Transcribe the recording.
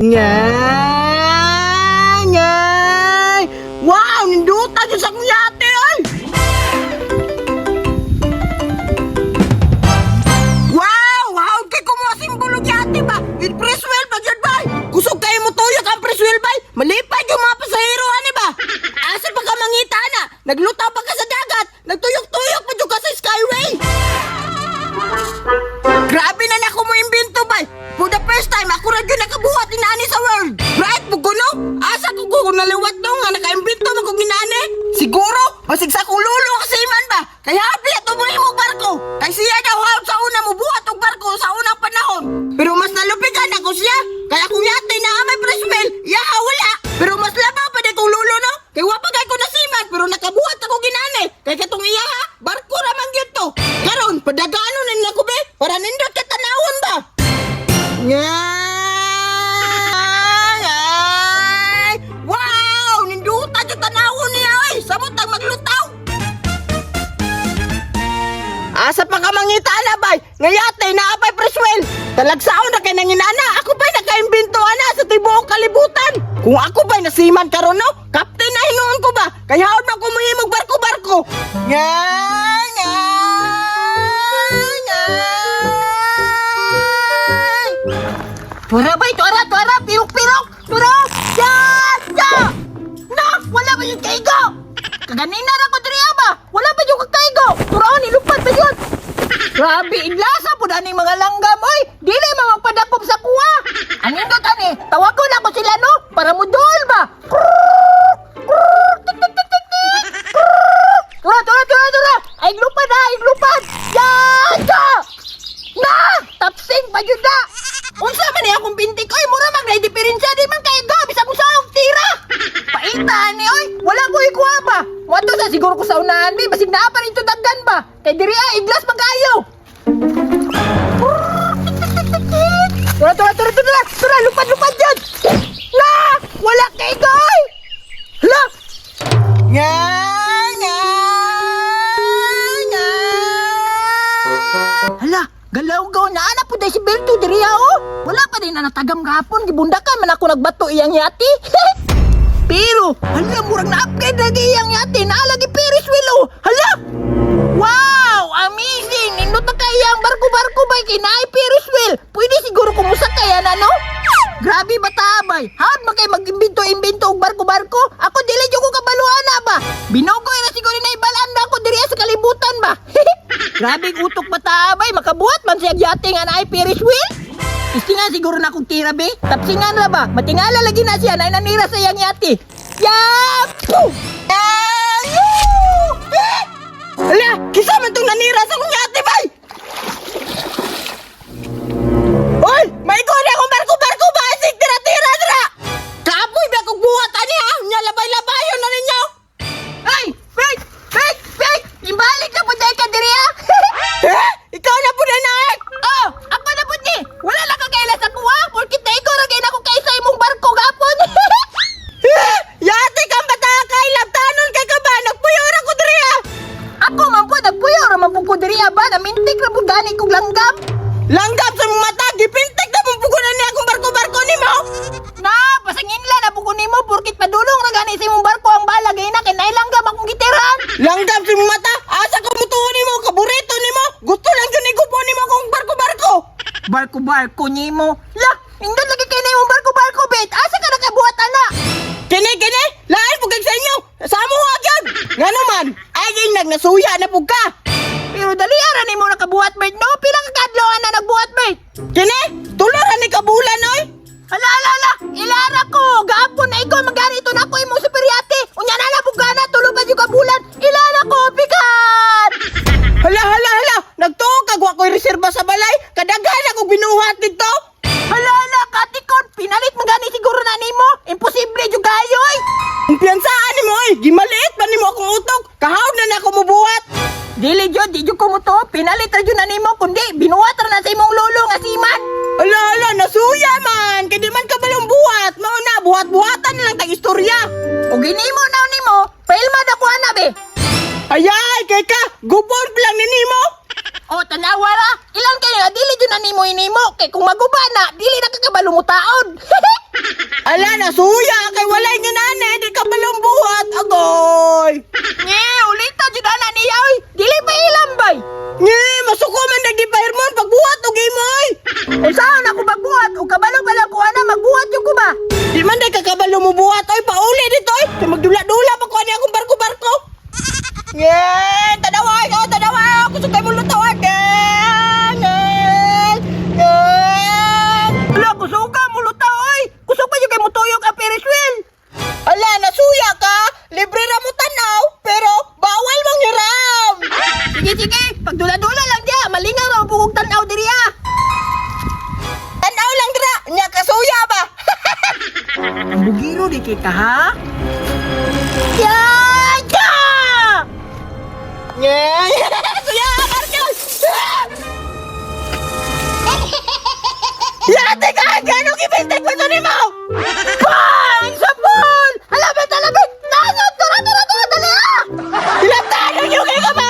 Nga, nga. Wow, ninduta jud sa akong yate oy. Wow, how kay kumuha simbolo yate ba? With press wheel ba jud bay? Kusog kayo mo tuyok ang press wheel bay. Malipay yung mga pasahero ani ba? Asa pa ka mangita na? Naglutaw pa ka sa dagat, nagtuyok-tuyok pa jud ka sa skyway. Grabe na nako mo imbento bay. For the first time, ako ra gyud nakabuhat inani sa world. Right, bugono? Asa ko ko naliwat no nga nakaimbento man kog inani? Siguro, basig sa akong lulo kasi man ba? Kay happy ato mo imong barko. Kay siya daw hawak sa una mo buhat og barko sa unang panahon. Pero mas nalupigan ako siya. Kay akong yate na may press wheel, iya wala. Pero mas labaw pa di kong lulo no. Kay wa pa kay ko nasiman pero nakabuhat ako ginani. Kay katong iya ha, barko ra man gyud to. Karon padagano na nako be para nindot ka tanawon ba. Nga! Ay! Wow! Ninduta jud tanawon niya oy. Samot ang maglutaw. Asa pa ka mangita na bay? Ngayate na abay preswell. Talagsaon na kay nanginana. Ako ba'y nakaimbento ana sa tibuok kalibutan. Kung ako ba'y nasiman karon no? Captain na hinuon ko ba? Kaya haod na ko mahimog barko-barko. Nga nga nga. Tura bay, tura, tura, pirok-pirok, tura, ya, ya! Na, wala ba yung kaigo? Kaganina ra ko diri ba? Wala ba yung kaigo? Turaon, ilupad ba yun? Grabe, inlasa po na mga langgam, oy! Dili mga padakop sa kuha! Anindot ani, tawagon ako sila no, para mudol ba? Krrrr, krrrr, tik, tik, tik, tik, tik, krrrr. Tura, tura, tura, tura! Ay, lupad ha, ay, lupad! Ya, ya! Na! Tapsing pa yun na! Unsa man ni akong bintik oy, mura man na diferensya di man kay go bisag usa akong tira. Paita ni oy, wala ko ikuha ba. Moadto sa siguro ko sa unahan bi, basig naa pa rin to daggan ba. Kay diri ah, iglas man kaayo. Tura, tura, tura, tura, tura, lupad, lupad yun! Na! Wala kay go oy! Hala! Nga nga nga. Hala, galaw-gaw na ana po dahil si Belto diri ah, oh. Wala pa din na natagam gahapon, gibundakan man ako nagbato iyang yati. Pero, hala, murag na-upgrade lagi iyang yati, naalagi Ferris wheel oh. Hala! Wow! Amazing! Nindot na kaya ang barko-barko ba kinaay Ferris wheel? Pwede siguro kumusak kaya na, no? Grabe ba tabay? Hawad man kay mag-imbento-imbento og barko-barko? Ako dili jud ko kabaluan na ba? Binugoy na siguro na ibalaan na ako diri sa kalibutan ba? Grabe ang utok ba tabay? Makabuhat man siya yate nga naay Ferris wheel? Istingan siguro na akong tira be. Tapsingan ra ba? Matingala lagi na siya na nanira sa iyang yate. Yapo! Ayoo! Eh! Ala, kisa man tong nanira sa akong yate bay. Oy, may ko na akong barko-barko ba? Sig tira-tira dira. Kapoy ba akong buhat ani ha? Nya labay-labayon na ninyo. Ay! Wait! Wait! Wait! Imbalik na po dahil ka diri ah! Eh, ikaw na po na naek. Oh! Ako na po di! Wala lang kakaila sa kuha! Porkit na ikaw ragay na ko kaysa imong barko gapon! Eh, yate kang bata kay labtanon kay ka ba? Nagpuyo ra ko diri ha. Ako man po, nagpuyo ra man po ko diri ah, ba? Namintik ra po gani kong langgam! Langgam sa mong mata, gipintik na mong pugunan niya akong barko-barko nimo. Na! Pasangin la na po ko nimo porkit padulong ra gani sa imong barko ang balagay na kay nailanggam akong gitiran! Langgam sa mong mata, asa ko mutuo nimo, kaburito nimo. Gusto lang jud ni gupo nimo akong barko-barko. Barko-barko nimo! La! Nindot lagi kay na imong barko-barko bet! Asa ka nakabuhat ana? Kini kini, lain pug sa inyo. Sa amo wa gyud. Ngano man, ay nag nasuya na pug ka. Pero dali ara nimo nakabuhat bet no? Pila ka kadlaw na nagbuhat bet? Kini, tulo ra ni kabulan oy. Ala, ala, ala! Ilara ko! Gapon na ikaw magari ito na ako imong superyate! Unya na na bugana, tulo pa yung kabulan! Ilara ko, pikan! Hala hala hala, nagtuo kag wa ko'y reserba sa balay. Kadaghan akong binuhat dito. Hala, hala, katikon! Pinalit mo gani siguro na nimo! Imposible yung gayo, oy! Kumpiyansaan nimo oy, gimaliit pa nimo akong utok. Kahawd na nako mobuhat. Dili jud, di jud ko mo to. Pinalit ra jud na nimo, kundi binuhat ra na sa imong lolo nga siman! Hala hala, nasuya man. Kay di man ka balong buhat. Mao na buhat-buhatan na lang tag istorya. O ginimo na nimo, pailma na ko ana be! Ayay, kay ka, gupon pa lang ni nimo. O tanawa ra, ilan kayo nga dili jud na nimo inimo kay kung maguba na, dili na kakabalo mo taon. Ala, nasuya kay walay nga nani, di ka balong buhat, agoy. Nge, ulita jud ana niya oy. Dili pa ilam bay. Nge, masuko man dagdi pahirmon pagbuhat og imo oy. Unsaon ako magbuhat ug kabalo pa lang ko ana magbuhat jud ko ba? Di man day kakabalo mo buhat oy, pauli dito oy. Kay magdula-dula pa ko ani akong barko-barko. Nge, tanaway oh, tanaway. Kusog kay mo lutaw. Nge, nge, nge. Ala, kusog ka mo lutaw oy. Kusog pa jud kay mutuyog ang Ferris wheel. Ala, nasuya ka. Libre ra mo tanaw, pero bawal manghiram. Sige, sige. Pagdula-dula lang diya. Malingaw ra ang bugog tan-aw diri ah. Tanaw lang dira, nya kasuya ba? Ang bugiro di kita ha? Ya! Ya! Nge, suya, Marcos. Yate ka, ganong ibintag mo to ni mo? Bang! Sa pool! Alabit, alabit! Nano! Tura, tura, tura! Dali ah! Ilang tanong yung kay ka ba?